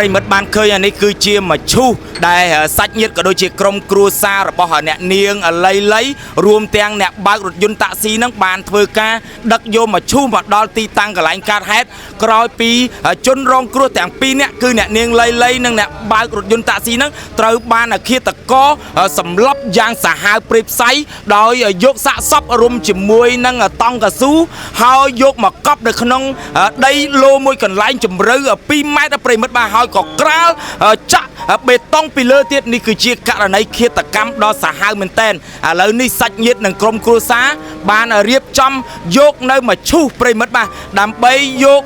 ប្រិមិត្តបានឃើញអានេះគឺជាមឈូសដែលសាច់ញាតិក៏ដូចជាក្រុមគ្រួសាររបស់អ្នកនាងលៃលៃរួមទាំងអ្នកបើករថយន្តតាក់ស៊ីនឹងបានធ្វើការដឹកយកមឈូសមកដល់ទីតាំងកន្លែងកើតហេតុក្រោយពីជនរងគ្រោះទាំងពីរនាក់គឺអ្នកនាងលៃលៃនិងអ្នកបើករថយន្តតាក់ស៊ីនឹងត្រូវបានឃាតករសម្លាប់យ៉ាងសាហាវព្រៃផ្សៃដោយយកសាកសពរុំជាមួយនឹងតង់កស៊ូហើយយកមកកប់នៅក្នុងដីឡូមួយកន្លែងជម្រៅ2ម៉ែត្រប្រិមិត្តបាទហើយក៏ក្រាលចាក់បេតុងពីលើទៀតនេះគឺជាករណីឃាតកម្មដ៏សាហាវមែនទែនឥឡូវនេះសាច់ញាតិនិងក្រុមគ្រួសារបានរៀបចំយកនៅមឈូសប្រិមិត្តបាទដើម្បីយក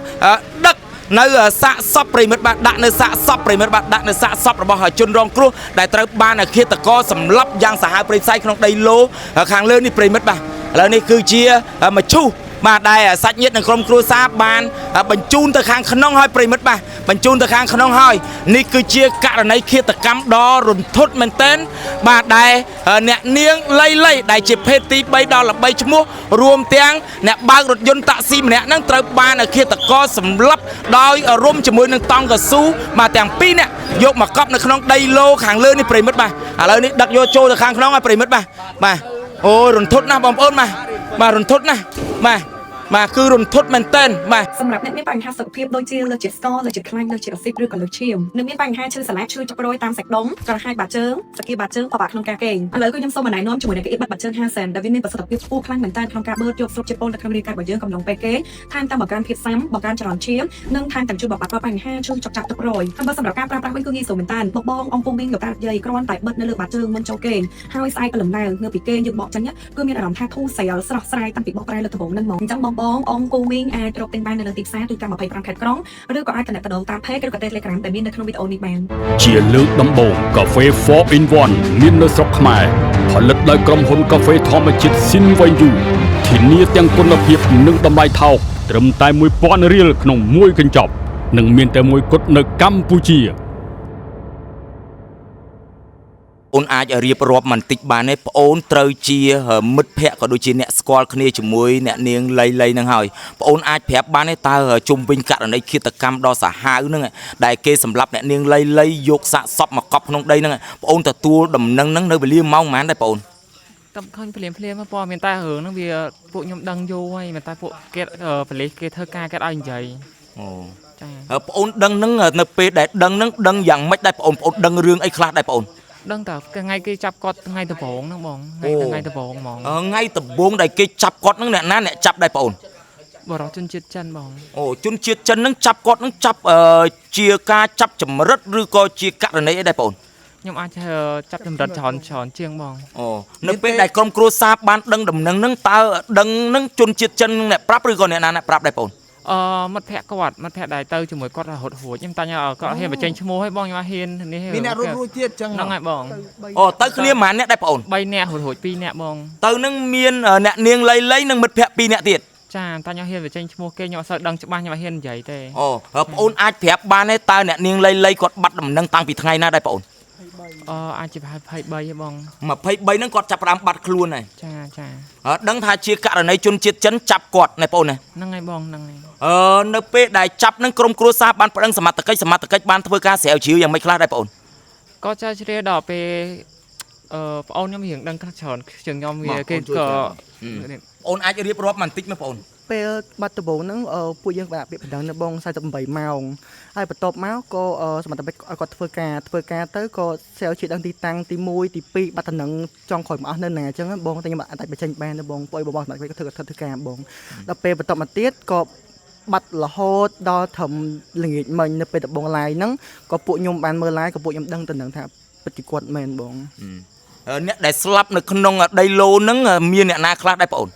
ដឹកនៅសាកសពប្រិមិត្តបាទដាក់នៅសាកសពប្រិមិត្តបាទដាក់នៅសាកសពរបស់ជនរងគ្រោះដែលត្រូវបានឃាតករសម្លាប់យ៉ាងសាហាវព្រៃផ្សៃក្នុងដីឡូខាងលើនេះប្រិមិត្តបាទឥឡូវនេះគឺជាមឈូសបាទដែលសាច់ញាតិនិងក្រុមគ្រួសារបានបញ្ជូនទៅខាងក្នុងហើយប្រិមិត្តបាទបញ្ជូនទៅខាងក្នុងហើយនេះគឺជាករណីឃាតកម្មដ៏រន្ធត់មែនទែនបាទដែលអ្នកនាងលៃលៃដែលជាភេទទី3ដ៏ល្បីឈ្មោះរួមទាំងអ្នកបើករថយន្តតាក់ស៊ីម្នាក់ហ្នឹងត្រូវបានឃាតករសម្លាប់ដោយរុំជាមួយនឹងតង់កស៊ូបាទទាំងពីរនាក់យកមកកប់នៅក្នុងដីឡូខាងលើនេះប្រិមិត្តបាទឥឡូវនេះដឹកយកចូលទៅខាងក្នុងហើយប្រិមិត្តបាទបាទអូយរន្ធត់ណាស់បងប្អូនបាទបាទរន្ធត់ណាស់បាទបាទគឺរន្ធត់មែនទែនបាទ សម្រាប់អ្នកមានបញ្ហាសុខភាពដូចជាលើសជាតិស្ករលើសជាតិខ្លាញ់លើសជាតិអាស៊ីតឬក៏លើសឈាមនិងមានបញ្ហាឈឺសន្លាក់ឈឺចុករយតាមសាច់ដុំក្រហាយបាតជើងសគាបាតជើងពិបាកក្នុងការគេងឥឡូវគឺខ្ញុំសូមណែនាំជាមួយនឹងកៅអីបិទបាតជើង50សេនដែលវាមានប្រសិទ្ធភាពខ្ពស់ខ្លាំងមែនទែនក្នុងការបឺតយកស្រូបជាតិពុលនៅក្នុងរាងកាយរបស់យើងកំឡុងពេលគេងថែមទាំងបង្កើនភាពស៊ាំបង្កើនចរន្តឈាមនិងថែមទាំងជួយបំបាត់រាល់បញ្ហាឈឺចុកចាប់ទឹករយហើយបើសម្រាប់ការប្រើប្រាស់វិញគឺងាយស្រួលមែនទែនបងបងអង្គពុំមីងលោកតាយាយគ្រាន់តែបិទនៅលើបាតជើងមុនចូលគេងហើយស្អែកព្រលឹមឡើងងើបពីគេងយើងបកចេញគឺមានអារម្មណ៍ថាធូរស្រាលស្រស់ស្រាយតាំងពីបកប្រែលើដំបូងហ្នឹងមកអញ្ចឹងបងបងអង្គូមីងអាចរកទិញបាននៅលើទីផ្សារទូទាំង25ខេត្តក្រុងឬក៏អាចទំនាក់ទំនងតាម page ឬក៏ Telegram ដែលមាននៅក្នុងវីដេអូនេះបាន ជាលើកដំបូងកាហ្វេ4 in 1មាននៅស្រុកខ្មែរផលិតដោយក្រុមហ៊ុនកាហ្វេធម្មជាតិស៊ីនវ៉ៃយូធានាទាំងគុណភាពនិងតម្លៃថោកត្រឹមតែ1000រៀលក្នុងមួយកញ្ចប់និងមានតែមួយគត់នៅកម្ពុជា អូនអាចរៀបរាប់បន្តិចបានទេប្អូនត្រូវជាមិត្តភ័ក្តិក៏ដូចជាអ្នកស្គាល់គ្នាជាមួយអ្នកនាងលៃលៃនឹងហើយប្អូនអាចប្រាប់បានទេតើជុំវិញករណីឃាតកម្មដ៏សាហាវហ្នឹងដែលគេសម្លាប់អ្នកនាងលៃលៃយកសាកសពមកកប់ក្នុងដីហ្នឹងប្អូនទទួលដំណឹងហ្នឹងនៅវេលាម៉ោងប៉ុន្មានដែរប្អូន តែឃើញភ្លាមភ្លាមមកព័ត៌មានតែរឿងហ្នឹងវាពួកខ្ញុំដឹងយូរហើយមិនតែពួកគេប៉ូលីសគេធ្វើការគេឲ្យនិយាយ អូ ចា ប្អូនដឹងហ្នឹងនៅពេលដែលដឹងហ្នឹងដឹងយ៉ាងម៉េចដែរប្អូនប្អូនដឹងរឿងអីខ្លះដែរប្អូន ដឹងតែថ្ងៃគេចាប់គាត់ថ្ងៃដំបូងហ្នឹងបងថ្ងៃថ្ងៃដំបូងហ្មង ថ្ងៃដំបូងដែលគេចាប់គាត់ហ្នឹងអ្នកណាអ្នកចាប់ដែរប្អូន បរិសុជនជាតិចិនបង អូជនជាតិចិនហ្នឹងចាប់គាត់ហ្នឹងចាប់ជាការចាប់ចម្រិតឬក៏ជាករណីអីដែរបង ខ្ញុំអាចចាប់ចម្រិតច្រើនច្រើនជាងបង អូនៅពេលដែលក្រុមគ្រួសារបានដឹងដំណឹងហ្នឹងតើដឹងហ្នឹងជនជាតិចិនអ្នកប្រាប់ឬក៏អ្នកណាអ្នកប្រាប់ដែរបង អឺមិត្តភក្តិគាត់មិត្តភក្តិដែលទៅជាមួយគាត់រហូតរួចខ្ញុំតាញ់គាត់ហ៊ានបញ្ចេញឈ្មោះឲ្យបងខ្ញុំហ៊ាននេះ មានអ្នករត់រួចទៀតចឹង ហ្នឹងហើយបង អូទៅគ្នាប៉ុន្មានអ្នកដែរបង 3នាក់រត់រួច2នាក់បង ទៅហ្នឹងមានអ្នកនាងលៃលៃនិងមិត្តភក្តិ2នាក់ទៀត ចាតាញ់ហ៊ានបញ្ចេញឈ្មោះគេខ្ញុំអត់សូវដឹងច្បាស់ខ្ញុំអត់ហ៊ាននិយាយទេ អូបងអូនអាចប្រាប់បានទេតើអ្នកនាងលៃលៃគាត់បាត់ដំណឹងតាំងពីថ្ងៃណាដែរបង អឺអាចជាប្រហែល23ហ៎បង 23ហ្នឹងគាត់ចាប់ផ្ដើមបាត់ខ្លួនហើយ ចាចា ដឹងថាជាករណីជនជាតិចិនចាប់គាត់ណែបងណា ហ្នឹងហើយបងហ្នឹងហើយ អឺនៅពេលដែលចាប់នឹងក្រុមគ្រួសារបានប្តឹងសមត្ថកិច្ចសមត្ថកិច្ចបានធ្វើការស្រាវជ្រាវយ៉ាងម៉េចខ្លះដែរបងអូន ក៏ចែកជ្រាវដល់ពេលអឺប្អូនខ្ញុំរៀងដឹងខ្លះច្រើនជាងខ្ញុំវាគេក៏ អូនអាចរៀបរាប់បន្តិចមកបងអូន ពេលបាត់ដំបូងហ្នឹងពួកយើងបានដាក់ពាក្យបណ្ដឹងនៅបង48ម៉ោងហើយបន្ទាប់មកក៏សមត្ថកិច្ចឲ្យគាត់ធ្វើការធ្វើការទៅក៏សែវជាដឹងទីតាំងទី1ទី2បាត់តំណឹងចង់ក្រោយមកអស់នៅណាអញ្ចឹងណាបងតែខ្ញុំអាចបញ្ចេញបានទេបងពួកបងសមត្ថកិច្ចក៏ធ្វើការបងដល់ពេលបន្ទាប់មកទៀតក៏បាត់រហូតដល់ត្រឹមល្ងាចមិញនៅពេលដំបូង live ហ្នឹងក៏ពួកខ្ញុំបានមើល live ក៏ពួកខ្ញុំដឹងតំណឹងថាពិតជាគាត់មែនបង អ្នកដែលស្លាប់នៅក្នុងដីឡូហ្នឹងមានអ្នកណាខ្លះដែរបងអូន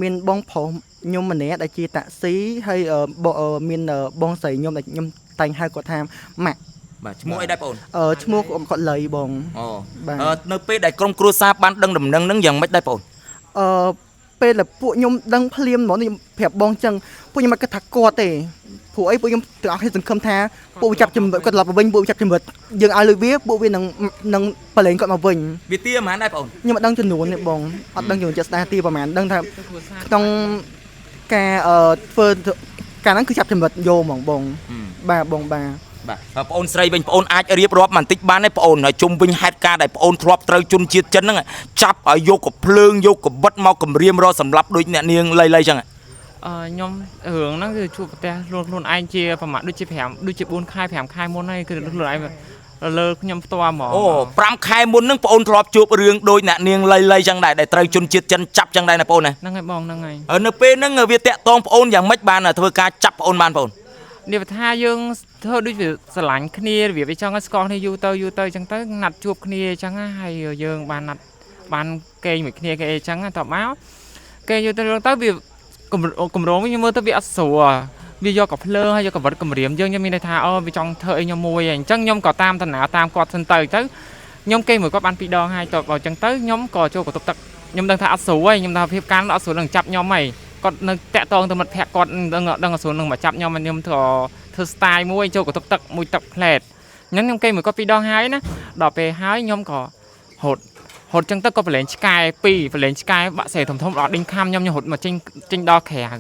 មានបងប្រុសខ្ញុំម្នាក់ដែលជាតាក់ស៊ីហើយបងមានបងស្រីខ្ញុំដែលខ្ញុំតែងហៅគាត់ថាម៉ាក់ បាទឈ្មោះអីដែរបងអូន ឈ្មោះគាត់លៃបង អូ បាទ នៅពេលដែលក្រុមគ្រួសារបានដឹងដំណឹងហ្នឹងយ៉ាងម៉េចដែរបងអូន អឺពេលដែលពួកខ្ញុំដឹងភ្លាមហ្មងខ្ញុំប្រាប់បងចឹងពួកខ្ញុំមិនគិតថាគាត់ទេព្រោះអីពួកខ្ញុំទាំងអស់គ្នាសង្ឃឹមថាពួកវាចាប់ជំរិតគាត់ត្រឡប់មកវិញពួកវាចាប់ជំរិតយើងឲ្យលុយវាពួកវានឹងនឹងប្រឡែងគាត់មកវិញ វាទាប៉ុន្មានដែរបងអូន ខ្ញុំអត់ដឹងចំនួនទេបងអត់ដឹងចំនួនជាក់ស្ដែងទីប្រហែលដឹងថាក្នុងការធ្វើការហ្នឹងគឺចាប់ជំរិតយកហ្មងបងបាទបងបាទ បាទបងអូនស្រីវិញបងអូនអាចរៀបរាប់បន្តិចបានទេបងអូនហើយជុំវិញហេតុការណ៍ដែលបងអូនធ្លាប់ត្រូវជនជាតិចិនហ្នឹងចាប់ឲ្យយកកភ្លើងយកកបិតមកគម្រាមរកសម្លាប់ដូចអ្នកនាងលៃលៃចឹង ខ្ញុំរឿងហ្នឹងគឺជួបប្រទះខ្លួនខ្លួនឯងជាប្រហែលដូចជា5ដូចជា4ខែ5ខែមុនហើយគឺខ្លួនឯងលើខ្ញុំផ្ទាល់ហ្មង អូ5ខែមុនហ្នឹងបងអូនធ្លាប់ជួបរឿងដូចអ្នកនាងលៃលៃចឹងដែរដែលត្រូវជនជាតិចិនចាប់ចឹងដែរណាបងអូនណា ហ្នឹងហើយបងហ្នឹងហើយ នៅពេលហ្នឹងវាតាក់តងបងអូនយ៉ាងម៉េចបានធ្វើការចាប់បងអូនបានបងអូន នេះបើថាយើងធ្វើដូចវាស្រឡាញ់គ្នារបៀបវាចង់ឲ្យស្គាល់គ្នាយូរទៅយូរទៅអញ្ចឹងទៅណាត់ជួបគ្នាអញ្ចឹងណាហើយយើងបានណាត់បានគេងមួយគ្នាគេអីអញ្ចឹងណាតបមកគេងយូរទៅទៅវាកម្រងវិញខ្ញុំមើលទៅវាអត់ស្រួលវាយកកាភ្លើងហើយយកកវិតគម្រាមយើងខ្ញុំមានន័យថាអូវាចង់ធ្វើអីខ្ញុំមួយអញ្ចឹងខ្ញុំក៏តាមដំណើរតាមគាត់សិនទៅទៅខ្ញុំគេងមួយគាត់បានពីរដងហើយតបអញ្ចឹងទៅខ្ញុំក៏ចូលកន្ទប់ទឹកខ្ញុំដឹងថាអត់ស្រួលហើយខ្ញុំថាភាពការអត់ស្រួលនឹងចាប់ខ្ញុំហើយគាត់នៅតាក់តងទៅមិត្តភក្តិគាត់ដឹងដឹងអត់ស្រួលនឹងមកចាប់ខ្ញុំខ្ញុំធ្វើធ្វើ style មួយចូលកន្ទប់ទឹកមួយទឹកផ្លែតអញ្ចឹងខ្ញុំគេងមួយគាត់ពីរដងហើយណាដល់ពេលហើយខ្ញុំក៏ហត់ហត់អញ្ចឹងទៅក៏ប្រឡែងឆ្កែពីរប្រឡែងឆ្កែបាក់សេធំធំដល់ដេញខាំខ្ញុំខ្ញុំរត់មកចេញចេញដល់ក្រៅ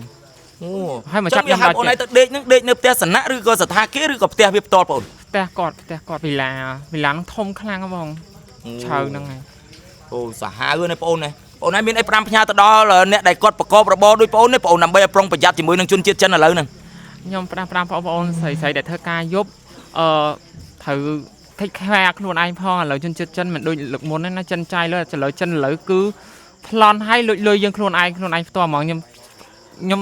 អូ ហើយមកចាប់ខ្ញុំដល់ អូនឯងទៅដេកហ្នឹងដេកនៅផ្ទះសំណាក់ឬក៏ស្ថាគារឬក៏ផ្ទះវាផ្ទាល់បងអូន ផ្ទះគាត់ផ្ទះគាត់វីឡាវីឡាហ្នឹងធំខ្លាំងហ៎បងឆៅហ្នឹងហើយ អូសាហាវណាស់បងអូនណាបងអូនឯងមានអីផ្ដាំផ្ញើទៅដល់អ្នកដែលគាត់ប្រកបរបរដូចបងអូននេះបងអូនដើម្បីឲ្យប្រុងប្រយ័ត្នជាមួយនឹងជនជាតិចិនឥឡូវហ្នឹង ខ្ញុំផ្ដាំផ្ដាំបងប្អូនស្រីស្រីដែលធ្វើការយប់អឺត្រូវ take care ខ្លួនឯងផងឥឡូវជនជាតិចិនមិនដូចលើកមុនទេណាចិនចាយលើឥឡូវចិនឥឡូវគឺប្លន់ឲ្យលួចលុយយើងខ្លួនឯងខ្លួនឯងផ្ទាល់ហ្មងខ្ញុំខ្ញុំ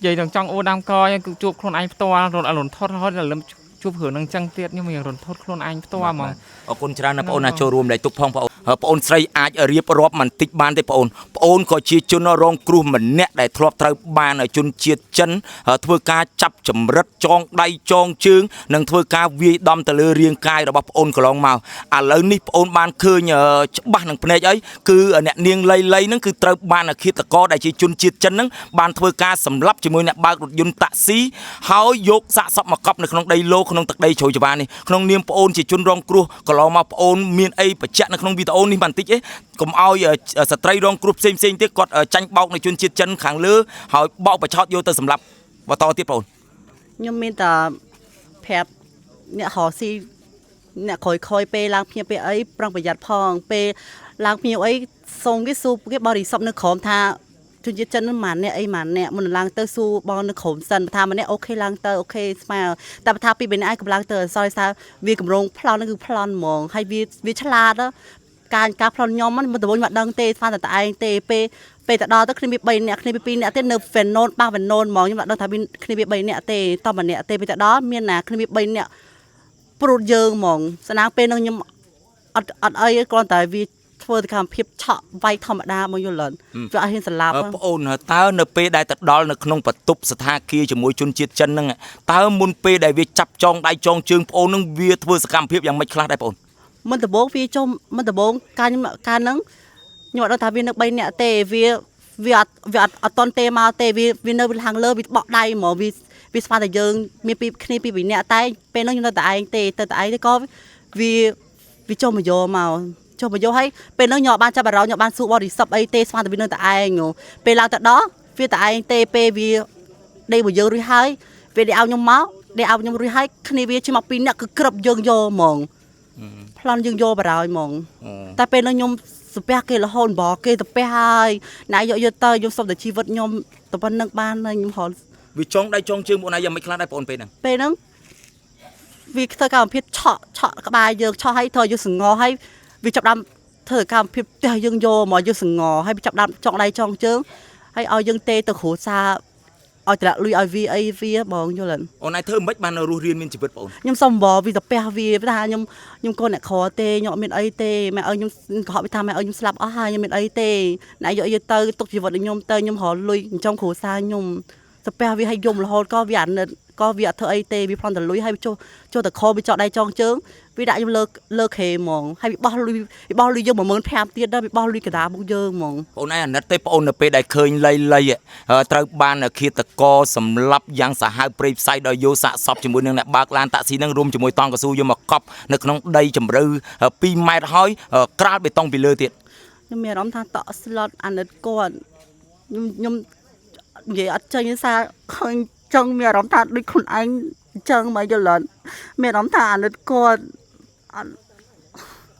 និយាយដល់ចង់អូដើមកគឺជួបខ្លួនឯងផ្ទាល់រត់រន្ធត់រហូតដល់លឹមជួបរឿងហ្នឹងចឹងទៀតខ្ញុំរៀងរន្ធត់ខ្លួនឯងផ្ទាល់ហ្មង អរគុណច្រើនណាស់បងអូនណាចូលរួមលេខទុកផងបងអូនបងអូនស្រីអាចរៀបរាប់បន្តិចបានទេបងអូនបងអូនក៏ជាជនរងគ្រោះម្នាក់ដែលធ្លាប់ត្រូវបានជនជាតិចិនធ្វើការចាប់ចម្រិតចងដៃចងជើងនិងធ្វើការវាយដំទៅលើរាងកាយរបស់បងអូនកន្លងមកឥឡូវនេះបងអូនបានឃើញច្បាស់នឹងភ្នែកអីគឺអ្នកនាងលៃលៃហ្នឹងគឺត្រូវបានឃាតករដែលជាជនជាតិចិនហ្នឹងបានធ្វើការសម្លាប់ជាមួយអ្នកបើករថយន្តតាក់ស៊ីហើយយកសាកសពមកកប់នៅក្នុងដីឡូក្នុងទឹកដីជ្រោយចង្វានេះក្នុងនាមប្អូនជាជនរងគ្រោះកន្លងមកប្អូនមានអីបញ្ជាក់នៅក្នុងវីដេអូនេះបន្តិចទេកុំឲ្យស្ត្រីរងគ្រោះផ្សេងផ្សេងទៀតគាត់ចាញ់បោកនៅជនជាតិចិនខាងលើហើយបោកបញ្ឆោតយកទៅសម្លាប់បន្តទៀតប្អូន ខ្ញុំមានតែប្រាប់អ្នករកស៊ីអ្នកក្រោយខយពេលឡើងភ្ញៀវពេលអីប្រុងប្រយ័ត្នផងពេលឡើងភ្ញៀវអីសូមគេសួរគេបរិសុទ្ធនៅក្រោមថាជនជាតិចិនហ្នឹងម៉ានអ្នកអីម៉ានអ្នកមុននឹងឡើងទៅសួរបងនៅក្រោមសិនបើថាម្នាក់ OK ឡើងទៅ OK ស្មើតែបើថាពីរបីនាក់ឯងកម្លាំងទៅអសយថាវាកម្រងប្លន់ហ្នឹងគឺប្លន់ហ្មងហើយវាវាឆ្លាតហ៎ការការប្លន់ខ្ញុំហ្នឹងមិនដំបូងខ្ញុំអត់ដឹងទេស្មានតែតែឯងទេពេលពេលទៅដល់ទៅគ្នាមាន3នាក់គ្នាមាន2នាក់ទេនៅហ្វេណូនប៉ះហ្វេណូនហ្មងខ្ញុំអត់ដឹងថាមានគ្នាមាន3នាក់ទេតម្នាក់ទេពេលទៅដល់មានណាគ្នាមាន3នាក់ព្រួតយើងហ្មងស្នាងពេលហ្នឹងខ្ញុំអត់អត់អីទេគ្រាន់តែវាធ្វើទៅកម្មភាពឆក់វាយធម្មតាមកយល់លន់វាអត់ហ៊ានស្លាប់ហ៎ ប្អូនតើនៅពេលដែលទៅដល់នៅក្នុងបន្ទប់ស្ថាគារជាមួយជនជាតិចិនហ្នឹងតើមុនពេលដែលវាចាប់ចងដៃចងជើងប្អូនហ្នឹងវាធ្វើសកម្មភាពយ៉ាងម៉េចខ្លះដែរប្អូន មិនដំបងវាចុះមិនដំបងការខ្ញុំការហ្នឹងខ្ញុំអត់ដឹងថាវានៅ3នាក់ទេវាវាអត់វាអត់អត់តន់ទេមកទេវាវានៅខាងលើវាបក់ដៃហ្មងវាវាស្មានតែយើងមានពីគ្នាពីរនាក់តែពេលហ្នឹងខ្ញុំនៅតែឯងទេទៅតែឯងទេក៏វាវាចុះមកយកមកចុះមកយកហើយពេលហ្នឹងខ្ញុំអត់បានចាប់អារម្មណ៍ខ្ញុំអត់បានសួរបរិសុទ្ធអីទេស្មានតែវានៅតែឯងហ៎ពេលឡើងទៅដល់វាតែឯងទេពេលវាដេកមកយើងរួចហើយវាដេកឲ្យខ្ញុំមកដេកឲ្យខ្ញុំរួចហើយគ្នាវាជិះមកពីរនាក់គឺក្រឹបយើងយកហ្មង ប្លន់យើងយកបរោយហ្មងតែពេលនោះខ្ញុំស្ពះគេរហូតបគេស្ពះហើយណែយកយកទៅខ្ញុំសុំតែជីវិតខ្ញុំតែប៉ុណ្្នឹងបានហើយខ្ញុំរហ វាចងដៃចងជើងបងឯងយ៉ាងម៉េចខ្លះដែរបងអូនពេលហ្នឹង ពេលហ្នឹងវាធ្វើកម្មភាពឆក់ឆក់ក្បាលយើងឆក់ឲ្យធ្វើឲ្យយើងសងហើយវាចាប់ដើមធ្វើកម្មភាពផ្ទះយើងយកមកយើងសងហើយវាចាប់ដើមចង់ដៃចង់ជើងហើយឲ្យយើងទេទៅគ្រួសារឲ្យតម្លាក់លុយឲ្យវាអីវាបងយល់ទេ អូនឯងធ្វើមិនបានរស់រានមានជីវិតបងអូន ខ្ញុំសុំបវាទៅពះវាថាខ្ញុំខ្ញុំកូនអ្នកក្រទេខ្ញុំអត់មានអីទេម៉ែឲ្យខ្ញុំកុហកវាថាម៉ែឲ្យខ្ញុំស្លាប់អស់ហើយខ្ញុំមានអីទេណែយកយកទៅទុកជីវិតឲ្យខ្ញុំទៅខ្ញុំរកលុយចិញ្ចឹមគ្រួសារខ្ញុំទៅពះវាឲ្យយំរហូតក៏វាអាណិតក៏វាអត់ធ្វើអីទេវាប្លន់តែលុយហើយវាចូលចូលទៅខវាចោលដៃចងជើងវាដាក់ខ្ញុំលើលើខេហ្មងហើយវាបោះលុយវាបោះលុយយើង15000ទៀតដែរវាបោះលុយកណ្ដាលមុខយើងហ្មង បងឯងអាណិតទេបងអូននៅពេលដែលឃើញលៃលៃត្រូវបានឃាតករសម្លាប់យ៉ាងសាហាវព្រៃផ្សៃដោយយកសាកសពជាមួយនឹងអ្នកបើកឡានតាក់ស៊ីនឹងរួមជាមួយតង់កស៊ូយកមកកប់នៅក្នុងដីជម្រៅ2ម៉ែត្រហើយក្រាលបេតុងពីលើទៀត ខ្ញុំមានអារម្មណ៍ថាតក់ស្លុតអាណិតគាត់ខ្ញុំខ្ញុំនិយាយអត់ចេញទេសារឃើញចង់មានអារម្មណ៍ថាដូចខ្លួនឯង អញ្ចឹងមកយល់អត់មានអារម្មណ៍ថាអាណិតគាត់អត់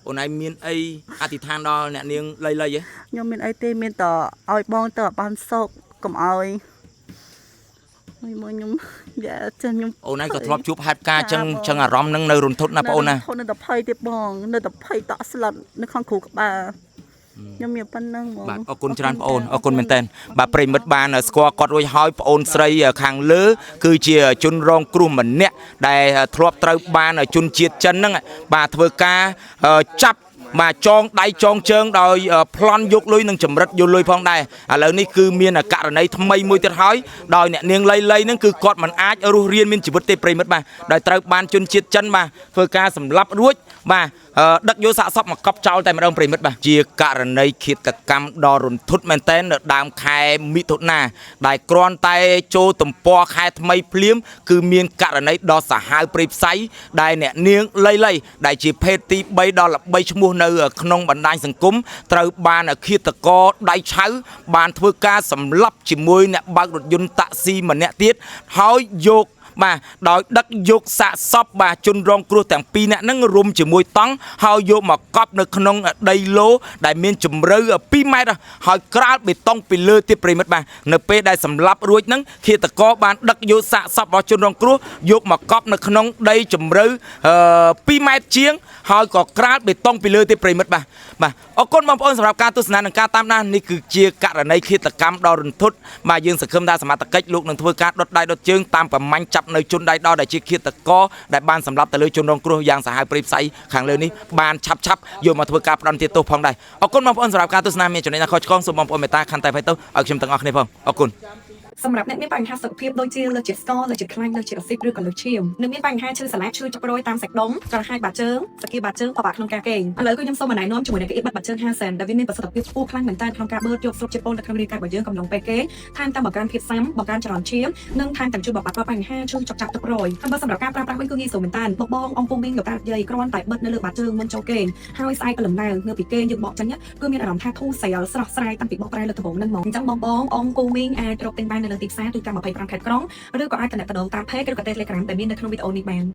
អូនឯងមានអីអធិដ្ឋានដល់អ្នកនាងលៃលៃហ៎ ខ្ញុំមានអីទេមានតែឲ្យបងទៅឲ្យបានសុខកុំឲ្យមួយមួយខ្ញុំយ៉ាចឹងខ្ញុំ អូនឯងក៏ធ្លាប់ជួបហេតុការណ៍ចឹងចឹងអារម្មណ៍នឹងនៅរន្ធត់ណាបងអូនណា ធន់នៅតែភ័យទេបងនៅតែភ័យតក់ស្លុតនៅក្នុងគ្រូក្បាលខ្ញុំមានប៉ុណ្្នឹងហ្មង បាទអរគុណច្រើនបងអូនអរគុណមែនតើបាទប្រិយមិត្តបានស្គាល់គាត់រួចហើយបងអូនស្រីខាងលើ គឺជាជនរងគ្រោះម្នាក់ដែលធ្លាប់ត្រូវបានជនជាតិចិនហ្នឹងបាទធ្វើការចាប់បាទចងដៃចងជើងដោយប្លន់យកលុយនិងចម្រិតយកលុយផងដែរឥឡូវនេះគឺមានករណីថ្មីមួយទៀតហើយដោយអ្នកនាងលៃលៃហ្នឹងគឺគាត់មិនអាចរស់រានមានជីវិតទេប្រិយមិត្តបាទដោយត្រូវបានជនជាតិចិនបាទធ្វើការសម្លាប់រួចបាទដឹកយកសាកសពមកកប់ចោលតែម្ដងប្រិយមិត្តបាទជាករណីឃាតកម្មដ៏រន្ធត់មែនទែននៅដើមខែមិថុនាដែលគ្រាន់តែចូលទំព័រខែថ្មីភ្លាមគឺមានករណីដ៏សាហាវព្រៃផ្សៃដែលអ្នកនាងលៃលៃដែលជាភេទទី3ដ៏ល្បីឈ្មោះនៅក្នុងបណ្ដាញសង្គមត្រូវបានឃាតករដៃឆៅបានធ្វើការសម្លាប់ជាមួយអ្នកបើករថយន្តតាក់ស៊ីម្នាក់ទៀតហើយយកបាទដោយដឹកយកសាកសពបាទជនរងគ្រោះទាំងពីរនាក់ហ្នឹងរុំជាមួយតង់ហើយយកមកកប់នៅក្នុងដីឡូដែលមានជម្រៅ2ម៉ែត្រហើយក្រាលបេតុងពីលើទៀតប្រិមិត្តបាទនៅពេលដែលសម្លាប់រួចហ្នឹងឃាតករបានដឹកយកសាកសពរបស់ជនរងគ្រោះយកមកកប់នៅក្នុងដីជម្រៅ2ម៉ែត្រជាងហើយក៏ក្រាលបេតុងពីលើទៀតប្រិមិត្តបាទបាទអរគុណបងប្អូនសម្រាប់ការទស្សនានិងការតាមដាននេះគឺជាករណីឃាតកម្មដ៏រន្ធត់បាទយើងសង្ឃឹមថាសមត្ថកិច្ចលោកនឹងធ្វើការដុតដៃដុតជើងតាមប្រមាញ់ចាប់នៅជនដៃដល់ដែលជាឃាតករដែលបានសម្លាប់ទៅលើជនរងគ្រោះយ៉ាងសាហាវព្រៃផ្សៃខាងលើនេះបានឆាប់ឆាប់យកមកធ្វើការផ្ដន្ទាទោសផងដែរអរគុណបងប្អូនសម្រាប់ការទស្សនាមានចំណុចណាខុសឆ្គងសូមបងប្អូនមេត្តាខន្តីអភ័យទោសឲ្យខ្ញុំទាំងអស់គ្នាផងអរគុណ សម្រាប់អ្នកមានបញ្ហាសុខភាពដូចជាលើសជាតិស្ករលើសជាតិខ្លាញ់លើសជាតិអាស៊ីតឬក៏លើសឈាមនិងមានបញ្ហាឈឺសន្លាក់ឈឺចុករយតាមសាច់ដុំក្រហាយបាតជើងសគាបាតជើងពិបាកក្នុងការគេងឥឡូវគឺខ្ញុំសូមណែនាំជាមួយនឹងកៅអីបិទបាតជើង5សែនដែលវាមានប្រសិទ្ធភាពខ្ពស់ខ្លាំងមែនទែនក្នុងការបឺតយកស្រូបជាតិពុលនៅក្នុងរាងកាយរបស់យើងកំឡុងពេលគេងថែមទាំងបង្កើនភាពស៊ាំបង្កើនចរន្តឈាមនិងថែមទាំងជួយបំបាត់រាល់បញ្ហាឈឺចុកចាប់ទឹករយហើយបើសម្រាប់ការប្រើប្រាស់វិញគឺងាយស្រួលមែនទែនបងបងអង្គពងមីងលោកតាយាយគ្រាន់តែបិទនៅលើបាតជើងមុនចូលគេងហើយស្អែកព្រលឹមឡើងងើបពីគេងយើងបកចេញគឺមានអារម្មណ៍ថាធូរស្រាលស្រស់ស្រាយតាំងពីបកប្រែលើដំបូងហ្នឹងមកអញ្ចឹងបងបងអង្គូមីងអាចរកទិញបាននៅលើទីផ្សារទូទាំង25ខេត្តក្រុងឬក៏អាចទំនាក់ទំនងតាម page ឬក៏ Telegram ដែលមាននៅក្នុងវីដេអូនេះបាន។